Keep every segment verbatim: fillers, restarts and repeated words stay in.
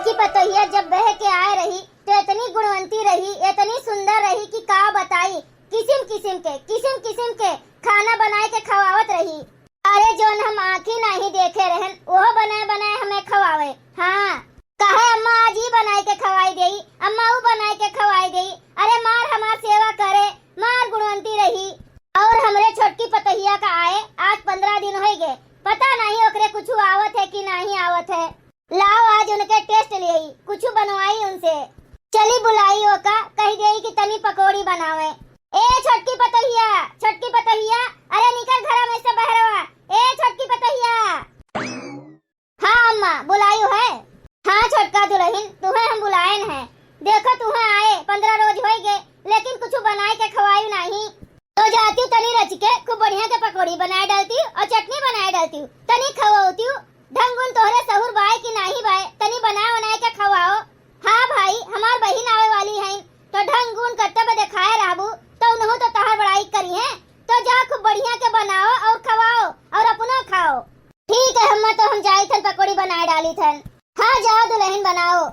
कि पतोहिया जब बह के आए रही तो इतनी गुणवंती रही, इतनी सुंदर रही कि का बताई। किसिम किसिम के, किसिम किसिम के खाना बनाए के खवावत रही। अरे जौन हम आँखी नाहीं देखे रहन, ओहो बनाए बनाए हमें खवावे। हाँ, कहे अम्मा आज ई बनाए के खवाई देई, अम्मा ऊ बनाए के खवाई देई। अरे मार हमार सेवा करे, मार गुणवंती रही। और हमरे छोटकी पतोहिया का आए आज पन्द्रह दिन होइ गए, पता नाहीं ओकरे कुछु आवत है कि नाहीं आवत है। लाओ आज उनके test लेई, कुछु बनवाई उनसे। चली बुलाई ओका, कहि देई कि तनी पकौड़ी बनावे। ए छोटकी पतोहिया, छोटकी पतोहिया, अरे निकल घरा में से बहरवा। ए छोटकी पतोहिया। हाँ अम्मा, बुलायु है। हाँ छोटका दुलहिन, तुहे हम बुलायन है। देखो तुहे आए पन्द्रह रोज होइ गए, लेकिन कुछु बनाए के खवायु नाहीं। तो जातिउ तनी रचिके खूब बढ़िया के पकौड़ी बनाए डालतिउ और चटनी बनाए डालतिउ, तनी खवाउतिउ। ढंगुन तोहरे सहूर बाय कि नाहीं बाय, तनी बनाए बनाए के खवाओ। हाँ भाई, हमार बहिन आवे वाली हइन, तो ढंगुन करतब देखाए रहबू, तो उनहू तो तहार बड़ाई करिहें। तो जा खूब बढ़िया के बनाओ और खवाओ और अपनो खाओ। ठीक है अम्मा, तो हम जाइत हन पकौड़ी बनाए डालित हन। हाँ जाओ दुलहिन बनाओ।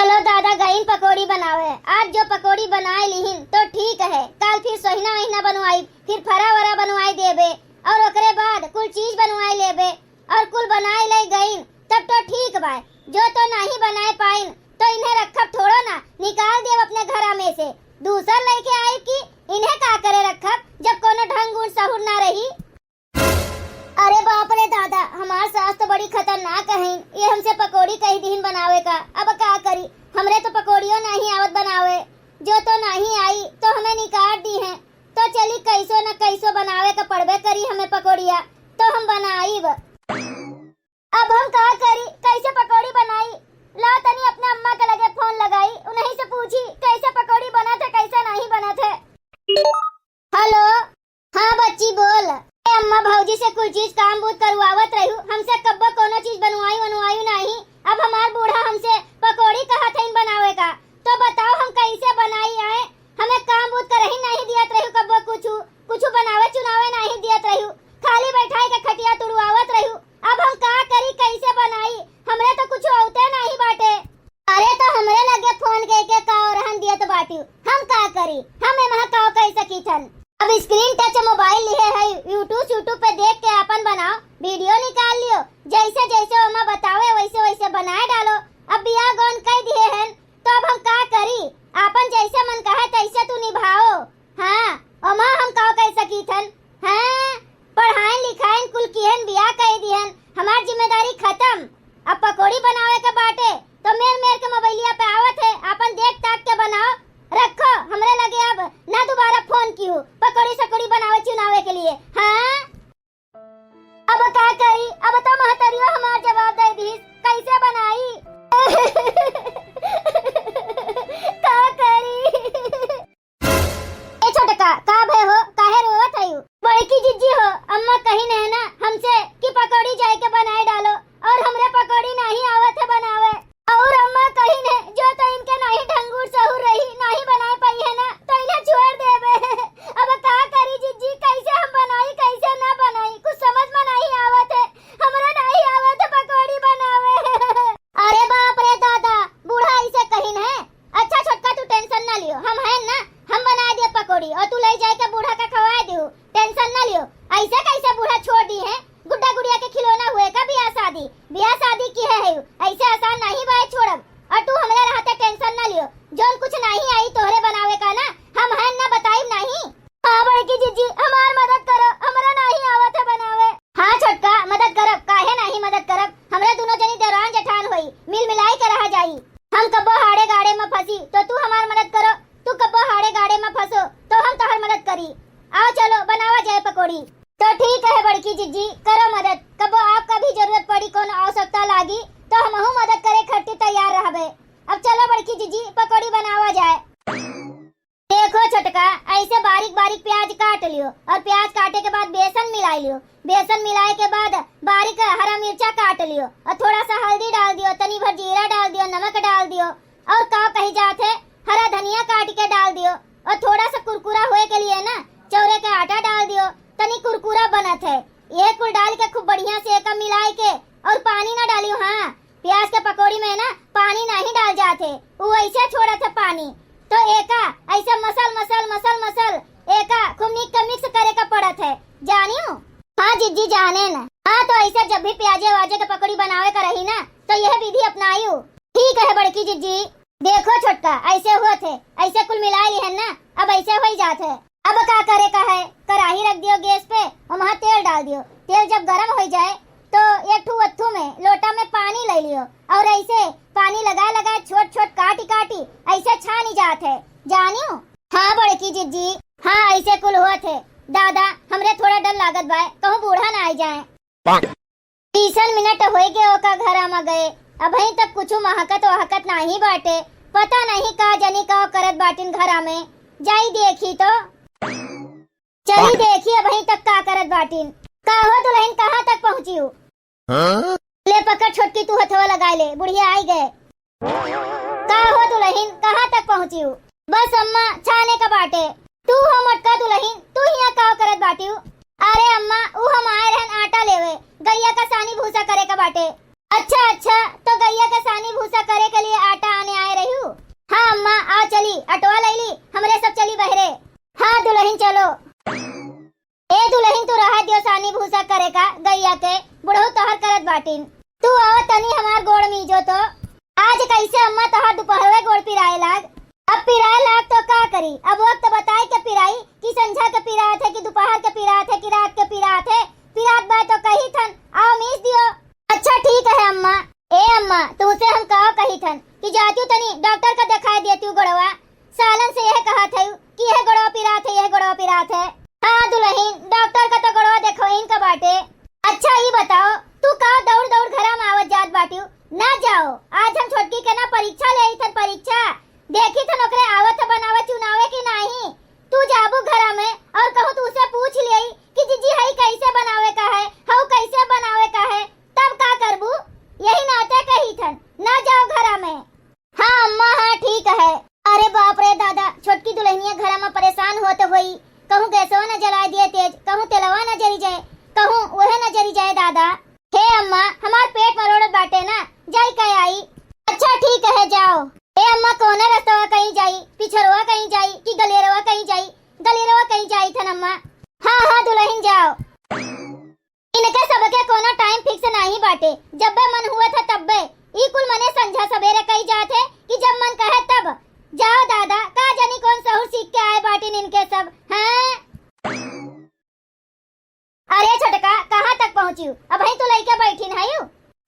चलो दादा गईन पकौड़ी बनावे। आज जो पकौड़ी बनाए लिहिन तो ठीक है, काल फिर सोहिना वहिना बनवाई, फिर फरा वरा बनवाए देबे और ओकरे बाद कुल चीज बनवाए लेबे और कुल बनाए ले गईन तब तो ठीक बा। जो तो नाहीं बनाए पाइन तो इन्हें रखब थोड़ो ना, निकाल देब अपने घरा में से। दूसर लइके आइब कि इन्हें का करे रखब जब कोनो ढंग गुण सहूर ना रही। अरे बाप रे दादा, हमार सास तो बड़ी खतरनाक हईन। ये हमसे पकौड़ी कहि दिहिन बनावे का, अब का करी? हमरे तो पकौड़ियो नाहीं आवत बनावे। जो तो नाहीं आई तो हमें निकाल दिहें। तो चली कइसो न कइसो बनावे का पड़बे करी हमें पकौड़िया, तो हम बनाइब। अब हम का करी, कइसे पकौड़ी बनाई? ला तनी अपने अम्मा के लगे फोन लगाई, उन्हीं से पूछी कइसे पकौड़ी बनत है, कइसे नाहीं बनत है। हेलो। हाँ बच्ची बोल। ए अम्मा, भौजी से कुल चीज काम बूत करवावत रहू, हमसे कब्बो कोनो चीज बनवाई वनवाई नाहीं। अब हमार बूढ़ा हमसे पकौड़ी कहत हईन बनावे का, तो बताओ हम कइसे बनाई आए? हमें काम बूत करही नाहीं दियत रहू, कब्बो कुछु कुछु बनावे चुनावे नाहीं दियत रहू, खाली बैठाई के खटिया तुड़वावत रहू। अब हम का करी, कइसे बनाई? हमरे तो कुछु औते नाहीं बाटे। अरे तो हमरे लगे फोन कइके का ओरहन दियत बाटिउ, हम का करी, हम एमहा का कइ सकीथन। अब screen touch mobile लिहे हई, YouTube YouTube पे देख के आपन बनाओ, video निकाल लियो, जइसे जइसे ओमा बतावे वइसे वइसे बनाए डालो। अब बियाह गौन कइ दिहे हन तो अब हम का करी, आपन जइसे मन कहे तइसे तू निभाओ। हाँ, ओमा हम का कइ सकीथन? हाँ, पढ़ाइन लिखाइन कुल किहन बियाह कइ दिहन, हमार जिम्मेदारी खतम। अब पकौड़ी बनावे के बाटे तो मेर मेर के मोबाइलिया पे आवत है, आपन देख ताक के बनाओ। रखो हमरे लगे, अब ना दोबारा फोन किहू पकौड़ी सकौड़ी बनावे चुनावे के लिए। हाँ, अब का करी, अब तो महतरियो हमार जवाब दइ दिहिस, कइसे बनाई? का करी? ए छोटका, का भय हो, काहे रोवत हयू? बड़की जिज्जी हो, अम्मा कहिन है ना हमसे कि पकौड़ी जाइके बनाए डालो, और हमरे पकौड़ी नाहीं आवत है बनावे। और अम्मा कहिन है जो तो इनके नाहीं ढंगुर सहूर रही, नाहीं बनाए पइहें ना, तो इन्हें छोड़ देबे। अब का करी जिज्जी, कइसे हम बनाई, कइसे ना बनाई, कुछ समझ में नाहीं आवत है, हमरा नाहीं आवत है पकौड़ी बनावे। अरे बाप रे दादा, बूढ़ा अइसे कहिन है। अच्छा छोटका, तू tension ना लियो, हम हैं ना, हम बनाए दियो पकौड़ी और तू लइ जाइके बूढ़ा का खवाए दियो, tension ना लियो। अइसे कइसे बूढ़ा छोड़ दिहे हैं? गुड्डा गुड़िया के खिलौना हुए का बियाह शादी, बियाह शादी किहे है, अइसे आसान नाहीं बाय छोड़ब। और तू हमरे रहते tension ना लियो, जौन कुछ नाहीं आई तोहरे बनावे का ना, हम हैं ना, बताइब नाहीं। हाँ बड़की जिज्जी, हमार मदद करो, हमरा नाहीं आवत है बनावे। हाँ छोटका, मदद करब, काहे नाहीं मदद करब? हमरे दुनो जनी देवरान जेठान होई, मिल मिलाई के रहा जाई। हम कब्बो हाड़े गाड़े में फंसी तो तू हमार मदद करो, तू कब्बो हाड़े गाड़े में फंसो तो हम तोहर मदद करी। आओ चलो बनावा जाए पकौड़ी। तो ठीक है बड़की जिज्जी, करो मदद, कब्बो आपका भी जरूरत पड़ी, कोनो आवश्यकता लागी तो हमहू मदद करे खातिर तैयार रहबे। अब चलो बड़की जिज्जी पकौड़ी बनावा जाए। देखो छोटका, अइसे बारीक बारीक प्याज काट लियो और प्याज काटे के बाद बेसन मिलाइ लियो। बेसन मिलाए के बाद बारीक हरा मिर्चा काट लियो और थोड़ा सा हल्दी डाल दियो, तनी भर जीरा डाल दियो, नमक डाल दियो और का कही जात है, हरा धनिया काट के डाल दियो और थोड़ा सा कुरकुरा होए के लिए ना चौरे के आटा डाल दियो, तनी कुरकुरा बनत है। ये कुल डाल के खूब बढ़िया से एका मिलाए के और पानी ना डालियो, हाँ, प्याज के पकौड़ी में ना पानी नाहीं डाल जात है, उ ऐसे छोड़त है पानी। तो एका ऐसे मसल, मसल, मसल, मसल, एका खूब नीक के mix करे का पड़त है, जानियो? हाँ जिज्जी, जानेन। हाँ, तो ऐसे जब भी प्याजे वाजे के पकौड़ी बनावे का रही ना, तो यह विधि अपनायु। ठीक है बड़की जिज्जी। देखो छोटका, ऐसे होत है, ऐसे कुल मिलाय लिहन ना, अब ऐसे होइ जात है। अब का करे का है, कराही रख दियो गैस पे, ओमहा तेल डाल दियो। तेल जब गरम होइ जाए, तो एक ठू अत्थू में, लोटा में पानी लइ लियो और ऐसे पानी लगाए लगाए, छोट छोट काटी काटी ऐसे छानी जात है, जानियो? हाँ बड़की जिज्जी, हाँ, ऐसे कुल होत है। दादा, हमरे थोड़ा डर लागत बा, कहूँ बूढ़ा ना आइ जाए। बीसन मिनट होइ गए ओका घरा मा गए, अबहीं तक कुछु महकत वहकत नाहीं बाटे। पता नहीं का जनी का करत बाटिन घरा में। जाई देखी तो। चली देखी अबहीं तक का करत बाटिन। का हो दुलहिन, कहाँ तक पहुँचिउ? हाँ? ले पकड़ छोटकी, तू हथवा लगाए ले, बुढ़िया आइ गए। का हो दुलहिन, कहाँ तक पहुँचिउ? बस अम्मा, छाने का बाटे। तू हो मोटका दुलहिन, तू हियाँ काव करत बाटिउ? अरे अम्मा, ऊ हम आए रहन आटा लेवे, गइया का सानी भूसा करे का बाटे। अच्छा, अच्छा, तो गइया का सानी भूसा करे के लिए आटा आने आए रहिउ? हाँ अम्मा, आओ चली, अटवा लइली, हमरे सब चली बहरे। हाँ दुलहिन, चलो। ए दुलहिन, तू रहा दियो सानी भूसा करे का गइया के, बुढ़ऊ तोहर करत बाटिन। तू आवा तनी हमार गोड़ मीजो तो। आज कैसे अम्मा तोहर दुपहरवे गोड़ पिराए लाग। अब पिराए लाग तो का करी, अब वक्त बताए के पिराई कि संझा के पिरात है कि दुपहर के पिरात है कि रात के पिरात है। पिरात बा तो कही थन, आओ मीज दियो। अच्छा ठीक है अम्मा। ए अम्मा, तुहसे हम का कही थन कि जातियो तनी डॉक्टर का देखाए देतियो गोड़वा। सालन से यह कहत है कि यह गोड़वा पिरात है, यह गोड़वा पिरात है। हाँ दुलहिन, डॉक्टर का तो गोड़वा देखवइन का बाटे। अच्छा ई बताओ, तू का दौड़ दौड़ घरा में आवत जात बाटियो? ना जाओ, आज हम छोटकी के ना परीक्षा लेई थन, परीक्षा। देखी थन ओकरे आवत है बनावे चुनावे कि नाही। तू जाबू घरा में और कहूँ तू उसे पूछ लेई कि जिज्जी हई कैसे बनावे का है, हऊ कैसे बनावे का है, तब का करबू? यही नाते कही थन, ना जाओ घरा में। हाँ अम्मा, हाँ ठीक है। अरे बाप रे दादा, छोटकी दुलहिनिया घरा में परेशान होत होई, कहूँ गैसवा न जलाए दिए तेज, कहूँ तेलवा न जरी जाए, कहूँ वहे न जरी जाए दादा। हे अम्मा, हमार पेट मरोड़त बाटे ना, जाई के आई। अच्छा ठीक है, जाओ। ए अम्मा, कौने रस्तवा कहीं जाई, पिछरवा कहीं जाई कि गलेरवा कहीं जाई? गलेरवा कहीं जाई थन अम्मा। हाँ हाँ दुलहिन, जाओ। इनके सबके कोनो time fix नाही बाटे, जब्बे मन हुआ था तब्बे। ई कुल मने संझा सबेरे कही जात है कि जब मन कहे तब। जाओ दादा, का जानी कौन सहूर सीख के आए बाटिन इनके सब, हैं? अरे छोटका, कहाँ तक पहुँचिउ? अबहीं तो लइके बैठिन हइउ।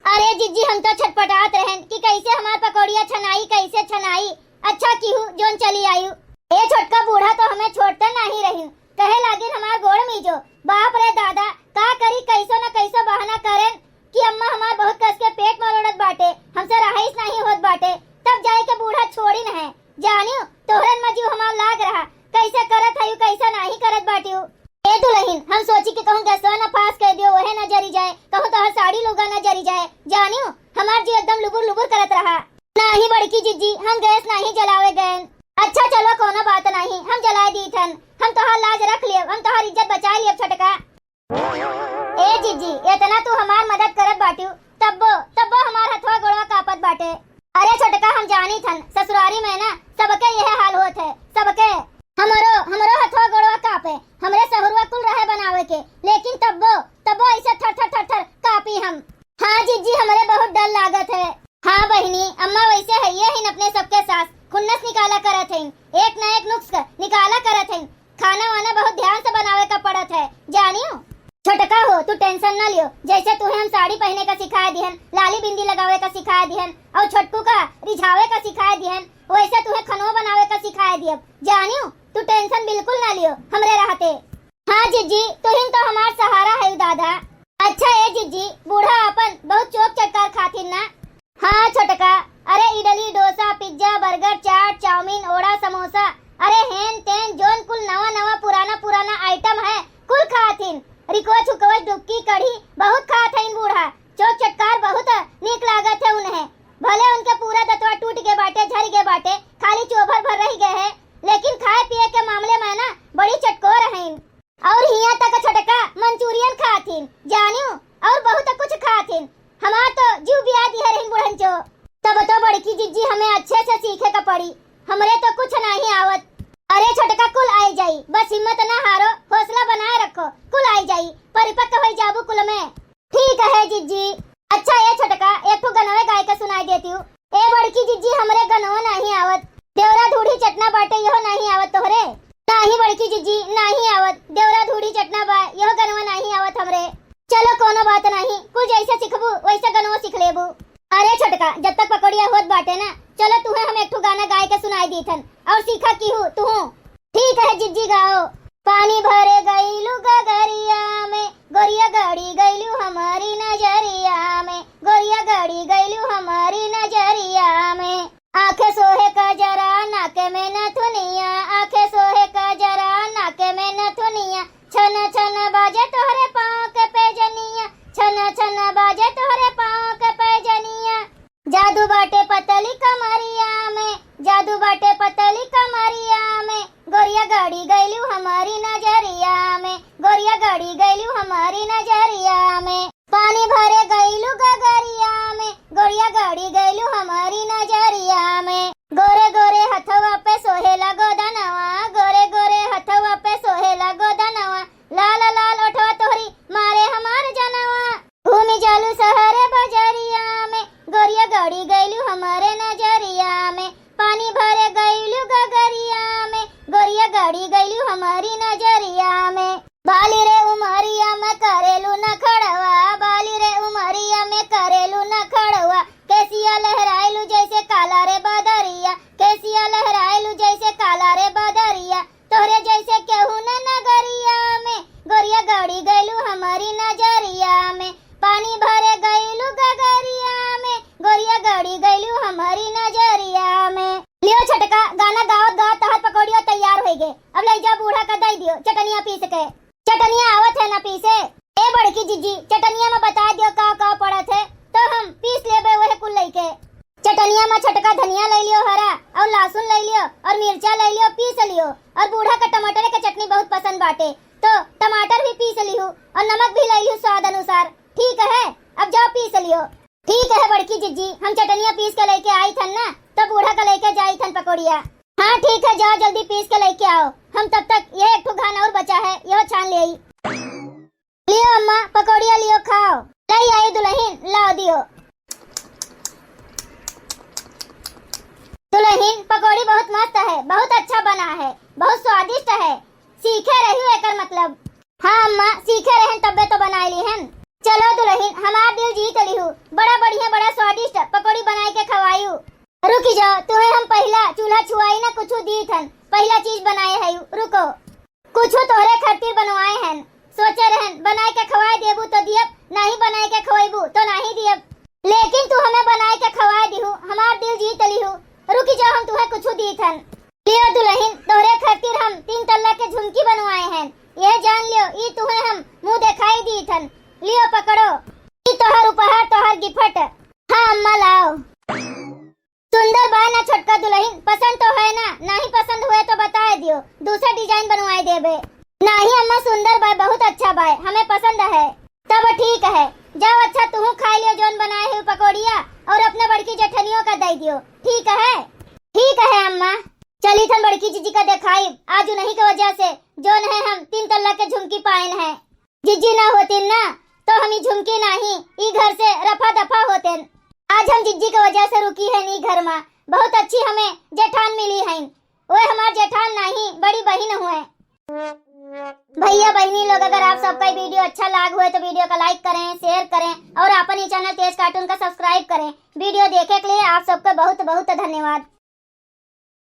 अरे जिज्जी, हम तो छटपटात रहन कि कैसे हमार पकौड़िया छनाई, कैसे छनाई। अच्छा किहू जोन चली आइउ। ए छोटका, बूढ़ा तो हमें छोड़ते नाही रहिन, कहे लागिन हमार गोड़ मीजो। बाप रे दादा, का करी, कैसो न कैसो बहाना करेन कि अम्मा हमार बहुत कस के पेट मरोड़त बाटे, हमसे रहाइश नाही होत बाटे, तब जाए के बूढ़ा छोड़िन है। जानियो, तोहरन में जीव हमार लाग रहा, कैसे करत हइउ, कैसे नाही करत बाटिउ। ए दुलहिन, हम सोची कि कहूँ गैसवा न फास कर दियो, ओहे न जरी जाए, कहूँ तोहर साड़ी लुगा न जरी जाए। जानियो, हमार जीव एकदम लुबुर लुबुर करत रहा। नाही बड़की जिज्जी, हम गैस नाही जलावे गएन। अच्छा चलो, कोनो बात नाही, हम जलाए दी थन। हम तोहार लाज रख लियब, हम तोहार इज्जत बचाए लियब छोटका। ए जिज्जी, एतना तू हमार मदद करत बाटिउ, तब्बो, तब्बो हमार हथवा गोड़वा कांपत बाटे। अरे छोटका, हम जानी थन, ससुरारी में ना सबके यह हाल होत है, सबके। हमरो, हमरो हथवा गोड़वा कांपे, हमरे सहुरवा कुल रहे बनावे के, लेकिन तब्बो, तब्बो ऐसे थर थर थर थर कांपी हम। हाँ जिज्जी, हमरे बहुत डर लागत है। हाँ बहिनी, अम्मा वैसे हइये हिन अपने सबके सास, खुन्नस निकाला करत हइन, एक न एक नुस्ख निकाला करत हइन। खाना वाना बहुत ध्यान से बनावे का पड़त है, जानियो। छोटका हो, तू tension न लियो, जैसे तुहे हम साड़ी पहने का सिखाए दिहन, लाली बिंदी लगावे का सिखाए दिहन, और छोटकू का रिझावे का सिखाए दिहन, वैसे तुहे खनवा बनावे का सिखाए दियब, जानियो। तू tension बिल्कुल न लियो, हमरे रहते। हाँ जिज्जी, तुहिन तो हमार सहारा है दादा। अच्छा ए जिज्जी, बूढ़ा अपन बहुत चोक चटकार खाथिन ना? हाँ छोटका, अरे इडली, डोसा, पिज्जा, बर्गर, चाट, चाउमीन, ओड़ा, समोसा, अरे हेन तेन जोन कुल नवा नवा पुराना पुराना item है, कुल खाथिन। रिकवच उकवच डुबकी कढ़ी बहुत खात हइन बूढ़ा। चोक चटकार बहुत नीक लागत है उन्हें। भले उनके पूरा दतवा टूट गए बाटे, झर गए बाटे, खाली चोभर भर रह गए है, लेकिन खाए पिए के मामले में ना बड़ी चटकोर हइन। और हियां तक छोटका मंचूरियन खाथिन, जानियो, और बहुत कुछ खाथिन। जू बिया दिहे रहिन बुढ़नचो। तब तो बड़की जिज्जी हमें अच्छे से सीखे का पड़ी, हमरे तो कुछ नाहीं आवत। अरे छोटका, कुल आइ जाई, बस हिम्मत ना हारो, हौसला बनाए रखो, कुल आइ जाई, परिपक्व होइ जाबू कुल में। ठीक है जिज्जी। अच्छा ए छोटका, एक ठो गनवे गाइ के सुनाइ देतिउ। ए बड़की जिज्जी, हमरे गनवा नाहीं आवत। देवरा धूड़ी चटना बाटे, यहो नाहीं आवत तोहरे? नाहीं बड़की जिज्जी, नाहीं आवत। देवरा धूड़ी चटना बा, यहो गनवा नाहीं आवत हमरे। चलो कउनो बात नाहीं, कुल जइसे सिखबू वइसे गनवा सिख लेबू। अरे छोटका, जब तक पकौड़िया होत बाटे ना, चलो तुहे हम एक ठो गाना गाइ के सुनाइ दीथन अउर सीखा किहू तुहू। ठीक है जिज्जी, गाओ। पानी भरे गइलू गगरिया में, गोरिया गड़ी गइलू हमारी नजरिया में, गोरिया गड़ी गइलू हमारी नजरिया में। आँखे सोहे कजरा, नाके में नथुनिया, आँखे सोहे कजरा, नाके में नथुनिया। छन छन बाजे तोहरे पाँव के पैजनिया, छन छन बाजे तोहरे पाँव के पैजनिया। जादू बाटे पतली कमरिया में, जादू बाटे पतली कमरिया में, गोरिया गड़ी गइलू हमारी नजरिया में, गोरिया गड़ी गइलू हमारी नजरिया में। पानी भरे गइलू गगरिया में, गोरिया गड़ी गइलू हमारी नजरिया में। गोरे गोरे हथवा पे सोहेला गोदनवा, गोरे गोरे हथवा पे सोहेला गोदनवा। लाल लाल ओठवा तोहरी मारे हमार जनवा। घूमी जालू सहरे बजरिया में, गोरिया गड़ी गइलू हमारे नजरिया में। पानी भरे गइलू गगरिया में, गोरिया गड़ी गइलू हमारी नजरिया में। बाली रे उमरिया में करेलू नखड़वा, बाली रे उमरिया में करेलू नखड़वा। केसिया लहराइलू जइसे काला रे बदरिया, केसिया लहराइलू जइसे काला रे बदरिया। तोहरे जइसे केहू न नगरिया में, गोरिया गड़ी गइलू हमारी नजरिया में। पानी भरे गइलू गगरिया में, गोरिया गड़ी गइलू हमारी नजरिया में। लियो छोटका, गाना गावत गावत तोहार पकौड़िया तैयार होइ गए। अब लइ जाओ बूढ़ा का दइ दियो चटनिया पीस के। चटनिया आवत है ना पीसे? ए बड़की जिज्जी, चटनिया में बताइ दियो का का पड़त है, तो हम पीस लेबे वहे कुल लइके। चटनिया में छोटका धनिया लइ लियो हरा, अउर लहसुन लइ लियो, अउर मिर्चा लइ लियो, पीस लियो। अउर बूढ़ा का टमाटर के चटनी बहुत पसंद बाटे, तो टमाटर भी पीस लिहू, अउर नमक भी लइ लिहू स्वाद अनुसार। ठीक है, अब जाओ पीस लियो। ठीक है बड़की जिज्जी, हम चटनिया पीस के लइके आइथन ना, तो बूढ़ा का लइके जाइथन पकौड़िया। हाँ ठीक है, जाओ जल्दी पीस के लइके आओ, हम तब तक यह एक ठो घान अउर बचा है, यह छान लेई। लियो अम्मा, पकौड़िया लियो, खाओ। लइ आई दुलहिन, लाओ दियो। दुलहिन, पकौड़ी बहुत मस्त है, बहुत अच्छा बना है, बहुत स्वादिष्ट है। सीखे रहियो एकर मतलब। हाँ अम्मा, सीखे रहेन तब्बे तो बनाइ लिहेन। चलो दुलहिन, हमार दिल जीत लिहू, बड़ा बढ़िया, बड़ा स्वादिष्ट पकौड़ी बनाइ के खवायू। रुकि जाओ, तुहे हम पहिला चूल्हा छुआई ना कुछु दीथन, पहिला चीज बनाए हयू, रुको। कुछु तोहरे खातिर बनवाए हन, सोचे रहेन बनाए के खवाए देबू तो दियब, नाहीं बनाए के खवइबू तो नाहीं दियब, लेकिन तू हमें बनाए के खवाए दिहू, हमार दिल जीत लिहू। रुकि जाओ, हम तुहे कुछु दीथन। लियो दुलहिन, तोहरे खातिर हम तीन तल्ला के झुमकी बनवाए हन, यह जान लियो, ई तुहे हम मुँह देखाई दीथन। लियो पकड़ो, ई तोहर उपहार, तोहर गिफ्ट। हाँ अम्मा, लाओ। सुंदर बा ना छोटका दुलहिन, पसंद तो है ना? नाहीं पसंद हुए तो बताए दियो, दूसर design बनवाए देबे। नाहीं अम्मा, सुंदर बा, बहुत अच्छा बा, हमें पसंद है। तब ठीक है, जाओ अच्छा तुहू खाइ लियो जौन बनाए है पकौड़िया, अउर अपने बड़की जेठनियों का दइ दियो, ठीक है? ठीक है अम्मा। चलिथन बड़की जिज्जी का देखाई, आज उन्हीं के वजह से जौन है हम तीन तल्ला के झुमकी पाएन है। जिज्जी ना होतिन ना, तो हम ई झुमकी नाहीं, ई घर से रफा दफा होतेन। आज हम जिज्जी के वजह से रुकी हैं ई घर मा। बहुत अच्छी हमें जेठान मिली हैं। ओए हमार जेठान नाहीं, बड़ी बहिन हुए। भइया बहिनी लोग, अगर आप सबका ई video अच्छा लाग हुए तो video का like करें, share करें अउर आपन ई channel तेज cartoon का subscribe करें। Video देखे के लिए आप सबका बहुत बहुत धन्यवाद।